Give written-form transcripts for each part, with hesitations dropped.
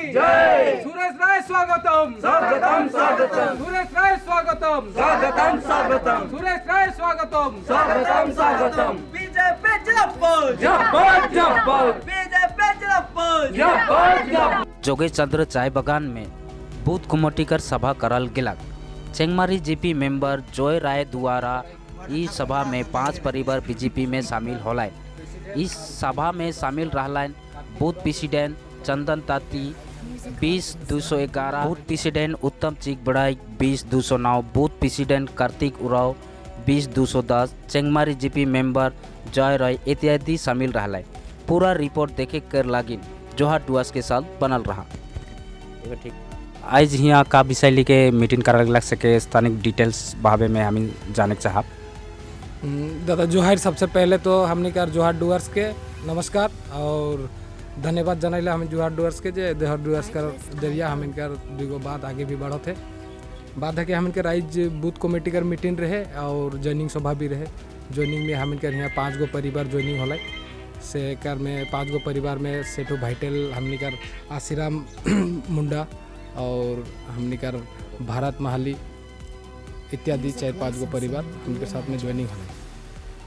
जय। सुरेश राय स्वागतम। स्वागतम स्वागतम। सुरेश राय स्वागतम। स्वागतम स्वागतम। सुरेश राय स्वागतम। स्वागतम स्वागतम। बीजेपी जिंदाबाद। जिंदाबाद जिंदाबाद। बीजेपी जिंदाबाद। जिंदाबाद जिंदाबाद। जोगेश चंद्र चाय बागान में बूथ कमेटी कर सभा करल गेलक। चेंगमारी जीपी मेंबर जय राय द्वारा इस सभा में 5 परिवार बीजेपी में शामिल होलाइन। इस सभा में शामिल रहलाइन बूथ प्रेसिडेंट चंदन ताती 20-211, बूथ प्रेसिडेंट उत्तम चिक बड़ाई 20-209, बूथ प्रेसिडेंट कार्तिक उराव 20-210, चेंगमारी जीपी मेंबर जय राय इत्यादि शामिल रहलाइन। पूरा रिपोर्ट देखे कर लागिन जोहार डुआस के साथ बनल रहा। ठीक आज यहाँ का विषय लेके मीटिंग करल लग सके स्थानिक डिटेल्स भावे में हम जाने के चाहब। दादा जोहार। सबसे पहले तो हमने कर जोहार डुअर्स के नमस्कार और धन्यवाद जनैला हम जोहार डुअर्स के जे जोहार डुअर्स कर जरिया हम इनकर दुगो बात आगे भी बढ़त है। बात है कि हम इनके राइज बूथ कमेटी कर मीटिंग रहे और ज्वाइनिंग सभा भी रहे। ज्वाइनिंग में हम इनकर यहाँ 5 गो परिवार ज्वाइनिंग होलै से कर में 5 गो परिवार में सेठू भाईटेल, हमनी कर आशीराम मुंडा और हमनी कर भारत महाली इत्यादि 4-5 गो परिवार उनके साथ में ज्वाइनिंग होलै।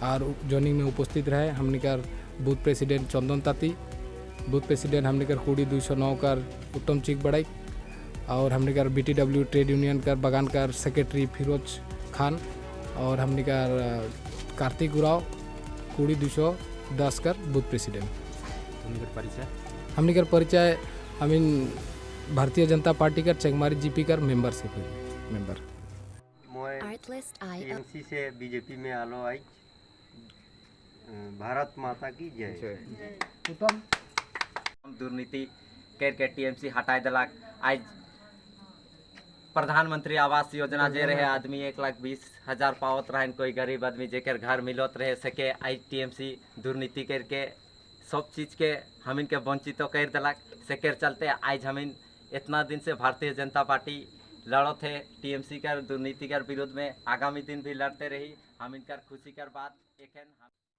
और ज्वाइनिंग में उपस्थित रहे हमनी कर बूथ प्रेसिडेंट चंदन ताती, बूथ प्रेसिडेंट हमनी कर कुड़ी 209 कर उत्तम चिक बड़ाई और हमनी कर BTW trade union कर बागान कर सेक्रेटरी फिरोज खान और हमनी कर कार्तिक उराव कुड़ी 210 कर बूथ प्रेसिडेंट। हमनी कर परिचय हमीन भारतीय जनता पार्टी कर चेंगमारी जीपी कर मेंबरशिप है मेंबर। मैं टीएमसी से बीजेपी में आलो आई। भारत माता की जय। उत्तम दुर्नीति करके टीएमसी हटाए दिलक। आज प्रधानमंत्री आवास योजना जे रहे आदमी 1,20,000 पावत रहे, कोई गरीब आदमी जेकर घर मिलत रहे सके, आज टीएमसी दुर्नीति करके सब चीज़ के हमिन के वंचित कर दिलक। सेकर चलते आज हमिन इतना दिन से भारतीय जनता पार्टी लड़त है टीएमसी कर दुर्नीति कर विरोध में, आगामी दिन भी लड़ते रही। हम इनकर खुशी कर बात एखन।